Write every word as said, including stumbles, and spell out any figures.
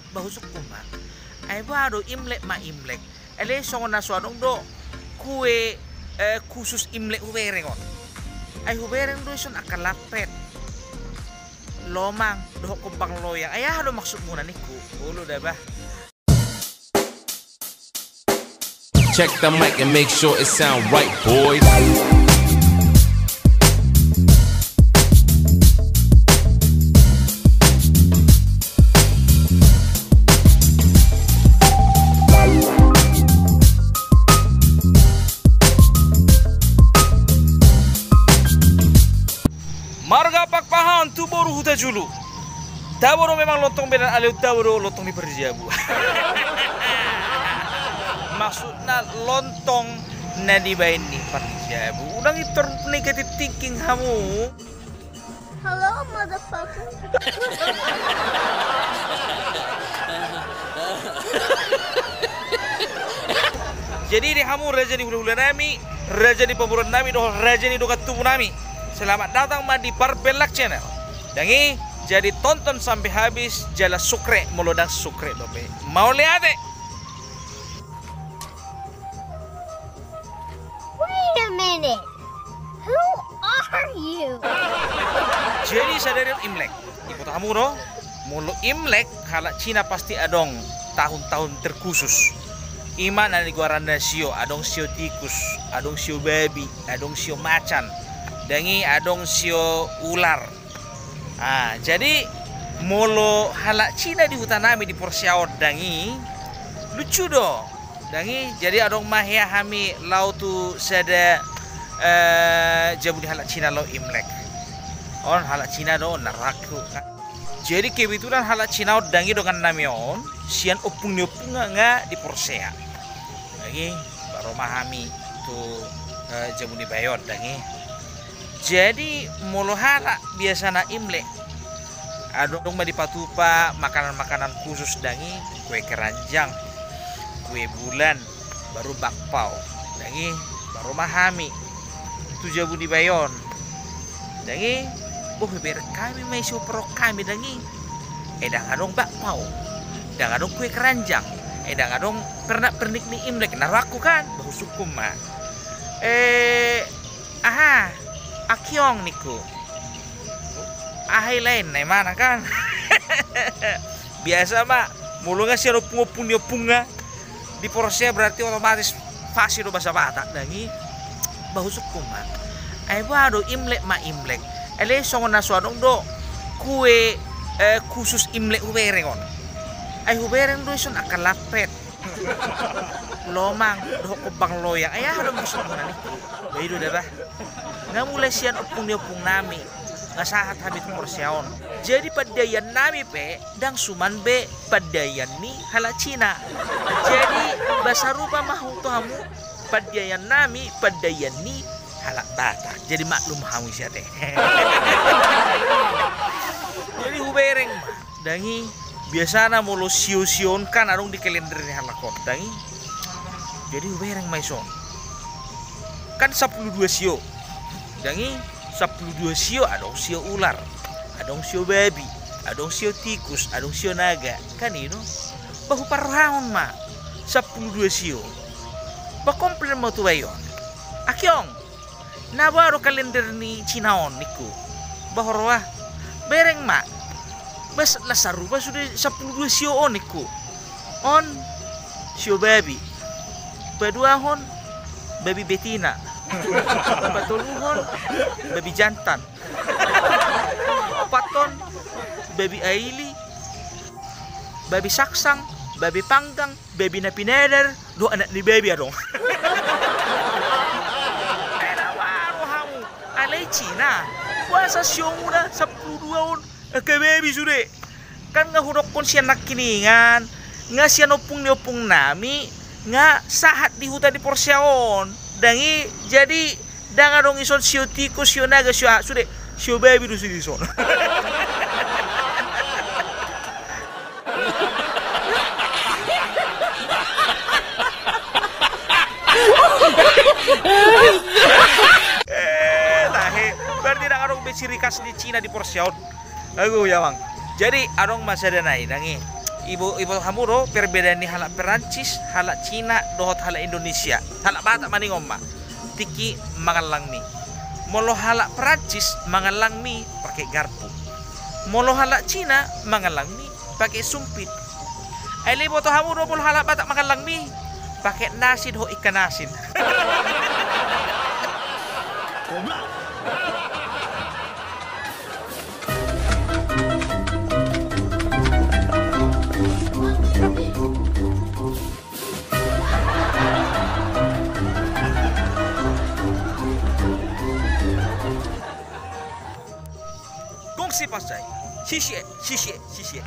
Bah, husungkun ma. Ai boha do, Imlek ma Imlek. Alai songon na so adong do kue, eh, khusus Imlek hubereng on. Ai hubereng do ison angka lampet, lomang dohot kombang loyang. Ai aha do maksudmuna ningku? Olo da bah. Check the mic and make sure it sound right, boys. Marga Pakpahan tu boru Hutajulu. Tabo do memang lontong, beda alai tabo do lontong ni parjabu. Maksudna lontong na dibaen ni parjabu. Unang intor negative thinking hamu. Hello, motherfucker. Jadi di hamu raja ni hulahula nami, raja ni pamoruon nami dohot raja ni dongan tubu nami, selamat datang ma di Parbellak Channel. Dang i, jadi tonton sampe habis jala subscribe molo dang subscribe dope. Mauliate. Wait a minute. Who are you? Jadi sadari on Imlek. Diboto hamu do? Molo Imlek, halak Cina pasti adong tahun-tahun terkhusus. I ma na nigoaran na sio, adong sio tikus, adong sio babi, adong sio macan, dang i adong sio ular. Ah, jadi molo halak Cina di huta nami di Porsea on, dang i, lucu do. Dang i, jadi adong ma hea hami laho tu sada, eh, jabu ni halak Cina laho Imlek. On halak Cina do on, na rohangku. Jadi kebetulan halak Cina on, dang i, dongan nami on, sian ompung ni ompungna nga di Porsea. Dang i, baru ma hami tu, eh, jabu ni bayo on, dang i. Jadi molo halak biasana Imlek, adong ma dipatupa makanan-makanan khusus, dang i, kue keranjang, kue bulan, baru bakpao, dang i, baru ma hami tu jabu ni bayo on, dang i. Boh, hubereng hami ma isi, huparrohahon hami, dang i. Eh, dang adong bakpao, dang adong kue keranjang, eh, dang adong pernak-pernik ni Imlek, na rohangku kan, bah, husungkun ma. Eh, aha, Akyong, ningku. Aha i laenna, imana kan. Biasa ma, molo nga sian ompung-ompung ni ompungna di Porsea, berarti otomatis fasih do bahasa Batak, dang i. Bah, husungkun ma. Ai boha do, Imlek ma Imlek. Alai songon na so adong do kue, eh, khusus Imlek hubereng on. Ai hubereng do ison angka lampet, lomang dohot kombang loyang. Ai aha do maksudmuna ningku? Bah, i do da bah. Nga mulai sian ompung ni ompung nami nga sahat hami tu Porsea on. Jadi pandaian nami pe dang suman be pandaian ni halak Cina. Jadi bah, sarupa ma hamu tu hamu, pandaian nami pandaian ni halak Batak. Jadi maklum hamu isi ate. Jadi hubereng ma. Dang i, biasana molo sio-sio on kan adong di kalender ni halak on, dang i. Jadi hubereng ma ison. Kan sampulu dua sio. Dang i, sampulu dua sio, adong sio ular, adong sio babi, adong sio tikus, adong sio naga. Kan i do. Bah, huparrohahon ma sampulu dua sio. Bah, komplain ma tu bayo on. Akyong, na boha do kalender ni Cina on, ningku. Bah, huroha. Bereng ma. Bah, las sarupa sude sampulu dua sio on, ningku. On sio babi. Paduahon, babi betina. Patoluhon, babi jantan. Paopathon, babi aili. Babi saksang, babi panggang, babi na pinadar, dohot anak ni babi adong. Ai na boha do hamu, alai Cina. Boasa siomuna sampulu dua on angka babi sude? Kan nga hudokkon sian nangkiningan, nga sian ompung ni ompung nami nga sahat di huta di Porsea on, dang i. Jadi dang adong ison sio tikus, sio naga, sio aha, sude, sio babi do sude ison. Eh, tahe. Berarti dang adong be ciri khas ni Cina di Porsea on. Ago, ya, Bang. Jadi adong ma sada nai, dang i. Ibo, iboto hamu do perbedaan ni halak Perancis, halak Cina, dohot halak Indonesia. Halak Batak maningon ma, tingki mangallang mi. Molo halak Perancis mangallang mi pake garpu. Molo halak Cina mangallang mi pake sumpit. Ai iboto hamu do molo halak Batak mangallang mi pake nasi dohot ikan asin. Kungsi pasai. Sisi, sisi, sisi.